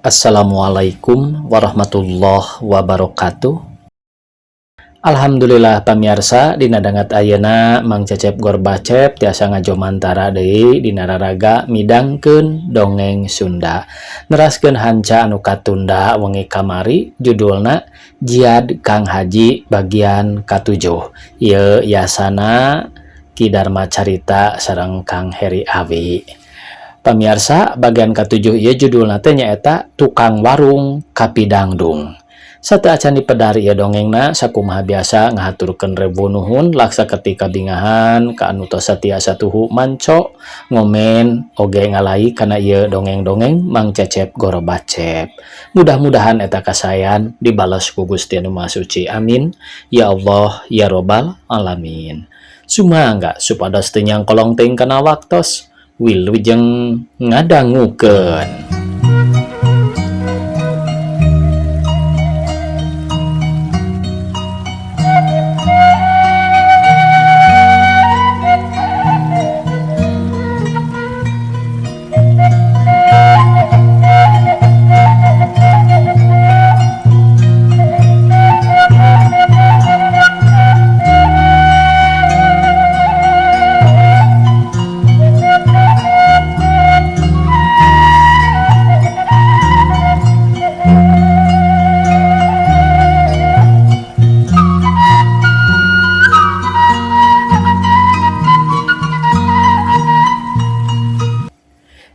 Assalamualaikum warahmatullahi wabarakatuh. Alhamdulillah pamiarsa, dina danget ayeuna Mang Cecep Gorbacep tiasa ngajomantara deui dina raraga midangkeun dongeng Sunda, neraskeun hanca anu katunda wengi kamari, judulna Jiad Kang Haji bagian katujuh. Ieu yasana Ki Dharma Carita sareng Kang Heri Awi. Pamiarsa, bagian katujuh ieu judulna teh nyaeta Tukang Warung Kapidangdung. Sateuacan dipedar ieu dongengna, sakumaha biasa ngahaturkeun rebu nuhun laksa ketika bingahan ka anu tos satia satuhu manco, ngomen, oge ngalike kana ieu dongeng-dongeng Mang Cecep Gorbacep. Mudah-mudahan eta kasayan dibales ku Gusti Anu Maha Suci. Amin ya Allah ya Robbal alamin. Sumangga supados teu nyangkolong teuing kana waktos, wilujeng ngadangukeun.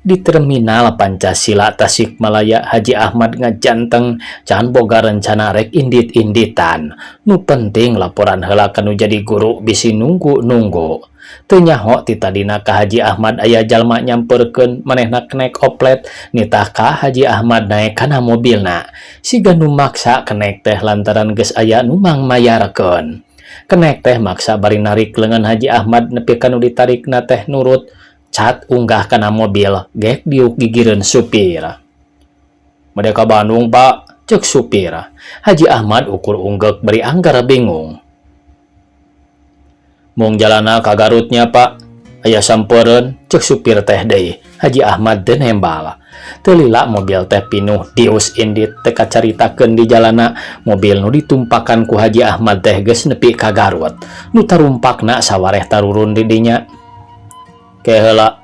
Di Terminal Pancasila Tasikmalaya, Haji Ahmad ngajanteng can boga rencana rek indit-inditan. Nu penting laporan heula ka nu jadi guru, bisi nunggu-nunggu. Teu nyaho ti tadina ka Haji Ahmad aya jalma nyamperkeun, manehna kenek oplet nitah ka Haji Ahmad naek kana mobilna. Siga nu maksa kenek teh lantaran geus aya nu mangmayarkeun. Kenek teh maksa bari narik leungeun Haji Ahmad nepi ka nu ditarikna teh nurut. Cat unggah kana mobil, gek diuk gigireun supir. "Bade ka Bandung, Pak," cek supir. Haji Ahmad ukur unggeuk bari anggar bingung. "Mung jalana ka Garutnya, Pak. Aya sampereun," cek supir teh deui. Haji Ahmad teu nembal. Teu lila mobil teh pinuh dius indit, teu kacaritakeun di jalana mobil nu ditumpakan ku Haji Ahmad teh geus nepi ka Garut. Nu tarumpakna sawareh tarurun di dinya. "Ke heula,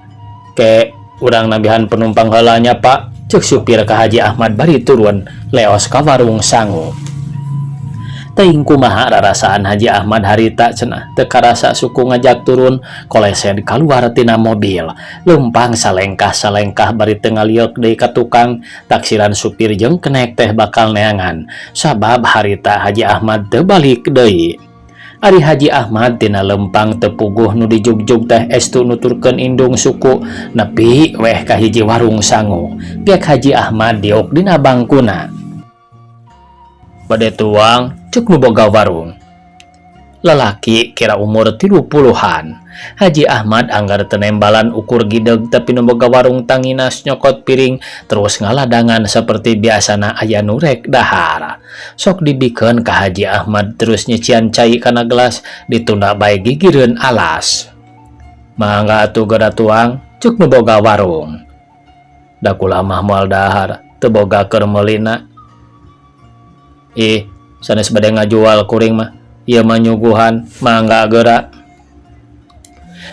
ke urang nambihan penumpang heula nya, Pak," cek supir ka Haji Ahmad bari turun leos ka warung sangu. Teuing kumaha rarasaan Haji Ahmad harita cenah, teu karasa suku ngajak turun, kolesed kaluar tina mobil. Leumpang salengkah-salengkah bari teu ngalieuk deui ka tukang, taksiran supir jeung kenek teh bakal neangan sabab harita Haji Ahmad teu balik deui. Ari Haji Ahmad tina lempang teu puguh nu dijugjug teh estu nuturkeun indung suku nepi weh ka hiji warung sangu. Gek Haji Ahmad diuk dina bangkuna. "Bade tuang," cek nu boga warung. Lalaki kira umur 30-an. Haji Ahmad anggar teu nembalan ukur gideg, tapi nu boga warung tanginas nyokot piring terus ngaladangan seperti biasana aya nu rek dahar. Sok dibikeun ka Haji Ahmad, terus nyician cai kana gelas, ditunda bae gigireun alas. "Mangga atuh geura tuang," cek nu boga warung. "Da kula mah moal dahar, teu boga keur meulina." "Ih, sanes bade ngajual kuring mah. Ieu mah nyuguhan, mangga geura."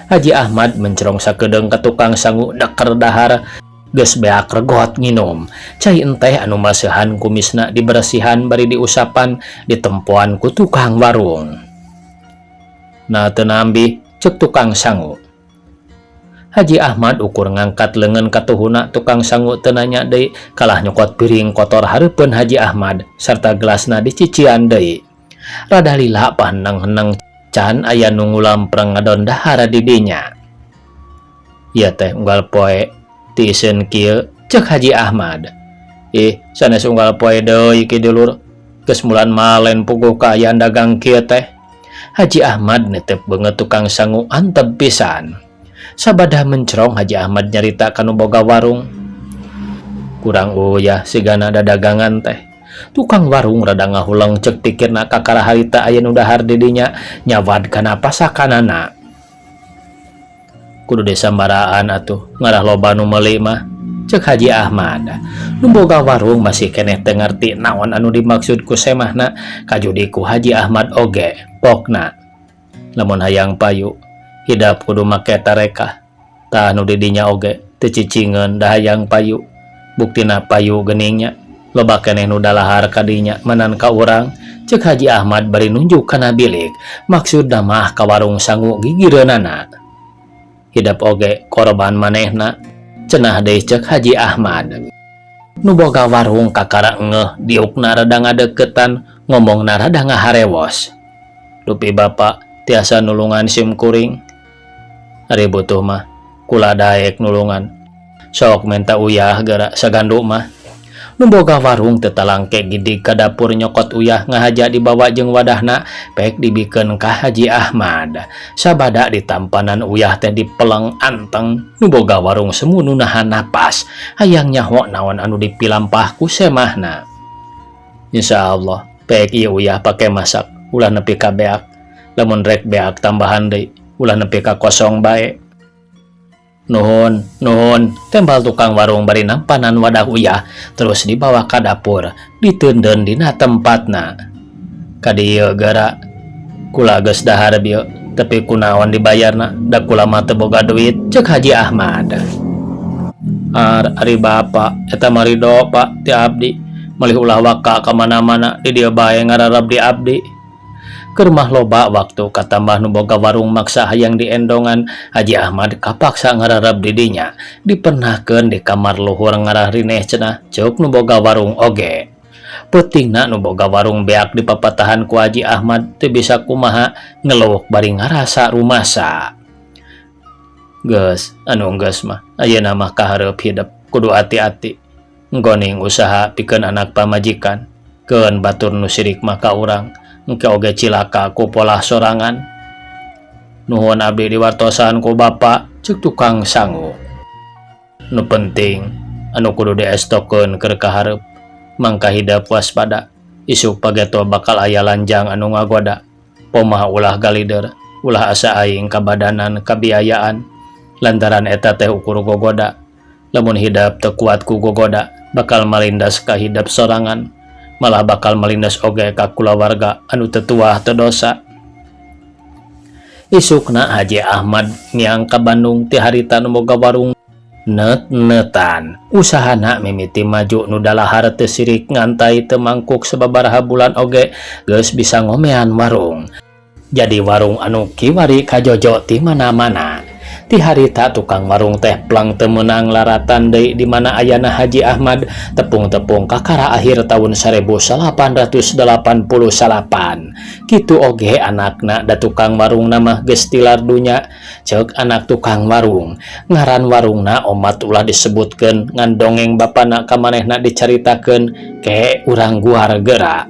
Haji Ahmad mencerong sakedeung ka tukang sangu deker dahar, geus beak regot nginum. Cai enteh anu maseuhan kumisna diberesihan bari diusapan, ditempoan ku tukang warung. "Nah, teu nambih," cek tukang sangu. Haji Ahmad ukur ngangkat leungeun katuhuna, tukang sangu teu nanya deui, kalah nyokot piring kotor hareupeun Haji Ahmad sarta gelasna dicician deui. Rada lila paheneng-heneng can aya nu ngulampreng ngadon dahar di dinya. "Ieu teh unggal poe tiiseun kieu," cek Haji Ahmad. "Ih, sanes unggal poe deui, Ki Dulur. Geus mulan malen puguh kaayaan dagang kieu teh." Haji Ahmad netep beungeut tukang sangu antep pisan. Sabada mencerong, Haji Ahmad nyarita ka nu boga warung. "Kurang uyah sigana dadagangan teh." Tukang warung rada ngahuleng, cek pikirna kakara harita aya nu dahar di dinya nyawad kana pasakanana. "Kudu disambaraan atuh, ngarah loba nu meuli mah," Cek Haji Ahmad. Nu boga warung masih keneh teu ngarti naon anu dimaksud ku semahna kajudi ku Haji Ahmad oge. Pokna lamun hayang payu hidap kudu make tarekah. Tah nu di dinya oge teu cicingeun da hayang payu. Buktina payu geuning nya. Loba keneh nu dalahar ka dinya manan ka urang. Cek Haji Ahmad bari nunjuk kana bilik. Maksudna mah ka warung sangu gigireunana. Hidap oge korban manehna. Cenah deui cek Haji Ahmad. Nu boga warung kakara ngeuh diukna rada ngadeukeutan ngomongna rada ngaharewos. Dupi bapa tiasa nulungan sim kuring. Ari butuh mah kula daek nulungan. Sok menta uyah geura sagandu mah. Nu boga warung teu talangke gidig ka dapur nyokot uyah ngahaja dibawa jeung wadahna pek dibikeun ka Haji Ahmad. Sabada ditampanan uyah teh dipeleng anteng. Nu boga warung semu nu nahan napas hayang nyaho naon anu dipilampah ku semahna. Insyaallah pek ieu uyah pake masak ulah nepi ka beak. Lamun rek beak tambahan deui ulah nepi ka kosong bae. Nuhun, nuhun, tembal tukang warung bari nampanan wadah uyah terus dibawa ka dapur diteundeun dina tempatna. Ka dieu geura kula geus dahar bieu tapi kunaon dibayarna da kula mah teu boga duit cek Haji Ahmad. Ari bapa eta mah ridho Pak ti abdi malih ulah waka ka mana-mana di dieu bae ngararab di abdi. Keur mah loba waktu katambah nu boga warung maksa hayang diendongan Haji Ahmad kapaksa ngararab di dinya dipernahkeun di kamar luhur ngararineh cenah ceuk nu boga warung oge. Peutingna nu boga warung beak dipapatahan ku Haji Ahmad teu bisa kumaha ngelewek bari ngarasa rumasa. Geus anu geus mah ayeuna mah kahareup hidep kudu ati-ati nggoning usaha pikeun anak pamajikan keun batur nu sirik mah ka urang. Engke oge cilaka ku polah sorangan. Nuhun abdi diwartosan ku bapa cek tukang sangu. Nu penting anu kudu diestokeun keur kahareup mangka hidep waspada. Isuk pageto bakal aya lanjang anu ngagoda. Pomaha ulah galider, ulah asa aing kabadanan kabiayaan. Lantaran eta teh ukur gogoda. Lamun hidep teu kuat ku gogoda, bakal malindas ka hidep sorangan. Malah bakal melindas oge ka kulawarga anu teu tuah teu dosa. Isukna Haji Ahmad miang ka Bandung ti harita nu boga warung net-netan. Usahana mimiti maju nu dalahar teu sirik ngantai teu mangkuk sababaraha bulan oge geus bisa ngomean warung. Jadi warung anu kiwari kajojo ti mana-mana. Ti harita tukang warung teh plang teu meunang laratan deui di mana ayana Haji Ahmad tepung-tepung kakara akhir tahun 1889. Kitu oge anakna da tukang warungna mah geus tilar dunya. Ceuk anak tukang warung ngaran warungna omat ulah disebutkeun ngan dongeng bapana ka manehna dicaritakeun ke urang guar geura.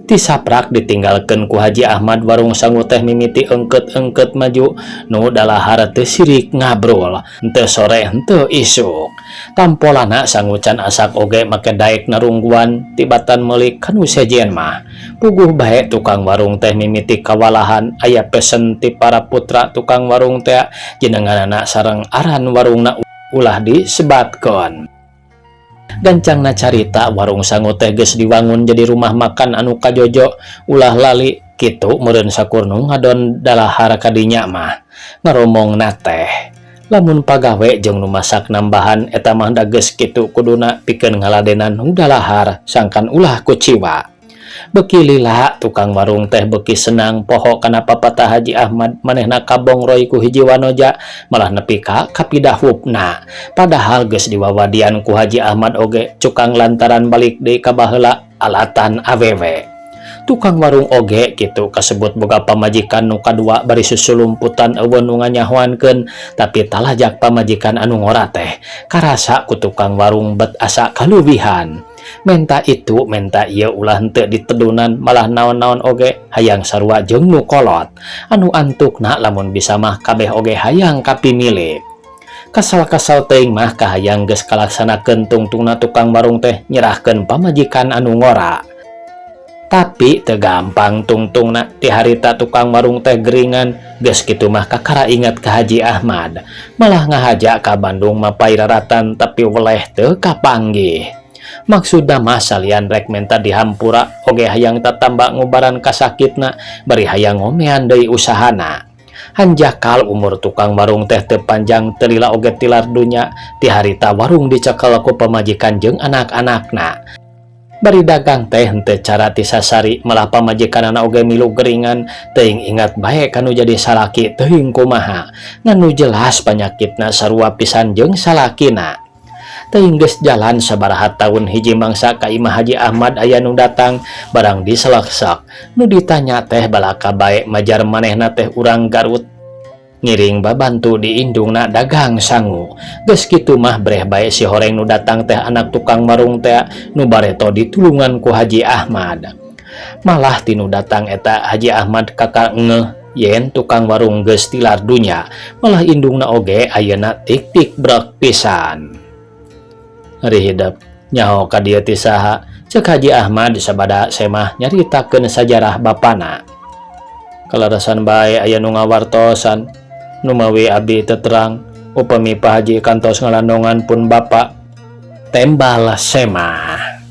Ti saprak ditinggalkeun ku Haji Ahmad warung sangu teh mimiti engket-engket maju nu dalahar teu sirik ngabrul henteu sore henteu isuk. Tampolana sangu can asak oge make daek narungguan tibatan meuli kanu sejen mah. Puguh bae tukang warung teh mimiti kawalahan aya pesen ti para putra tukang warung teh jenenganana sareng aran warungna ulah disebatkeun. Gancangna carita warung sangu teh geus diwangun jadi rumah makan anu kajojo ulah lali kitu meureun sakur nu ngadon dalahar ka dinya mah. Ngaromongna teh lamun pagawe jeung nu masak nambahan eta mah da geus kitu kuduna pikeun ngaladenan nu dalahar sangkan ulah kuciwa. Beuki lila tukang warung teh beuki senang poho kana papatah Haji Ahmad manehna kabongroy ku hiji wanoja malah nepi ka kapidahupna. Padahal geus diwawadian ku Haji Ahmad oge cukang lantaran balik deui ka baheula alatan awewe. Tukang warung oge kitu kasebut boga pamajikan nu kadua bari susulumputan eueun nu nganyahoankeun tapi talajak pamajikan anu ngora teh karasa ku tukang warung bet asa kaleuwihan. Menta itu menta ieu ulah henteu ditedunan malah naon-naon oge hayang sarua jeung nu kolot anu antukna lamun bisa mah kabeh oge hayang kapimilik. Kasal-kasal teuing mah kahayang geus kalaksanakeun tungtungna tukang warung teh nyerahkeun pamajikan anu ngora. Tapi teu gampang tungtungna, ti harita tukang warung teh geringan. Geus kitu mah kakara inget ka Haji Ahmad, malah ngahaja ka Bandung mapay raratan, tapi weleh teu kapanggih. Maksudna mah salian rek menta dihampura oge hayang tatamba ngubaran kasakitna, bari hayang ngomean deui usahana. Hanjakal umur tukang warung teh teu panjang, teu lila oge tilar dunya. Ti harita warung dicekel ku pamajikan jeung anak-anakna, bari dagang teh henteu cara ti sasari, malah pamajikanana oge milu geringan. Teuing ingat bae kanu jadi salaki, teuing kumaha, ngan nu jelas panyakitna sarua pisan jeung salakina. Teuing geus jalan sabaraha taun, hiji mangsa ka imah Haji Ahmad aya nu datang. Barang diseleksak, nu ditanya teh balaka bae majar manehna teh urang Garut, ngiring babantu di indungna dagang sangu. Geus kitu mah breh bae si horeng nu datang teh anak tukang warung teh nu bareto ditulungan ku Haji Ahmad. Malah tinu datang eta Haji Ahmad kakara ngeh yen tukang warung geus tilar dunya, malah indungna oge ayeuna tik-tik brek pisan. "Ari hidep nyaho ka dieu ti saha?" cek Haji Ahmad sabada Semah nyaritakeun sajarah bapana. "Kaleresan bae aya nu ngawartosan, numawi abdi teu terang upami Pak Haji kantos ngalandongan pun bapa," tembal Semah.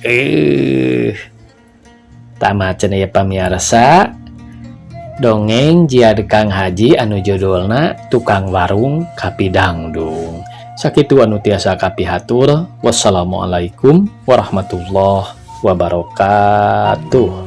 Tamat cenah ya, pamiarsa, dongeng Jiad Kang Haji anu judulna Tukang Warung Kapidangdung. Sakitu anu tiasa kapihatur. Wassalamualaikum warahmatullahi wabarakatuh.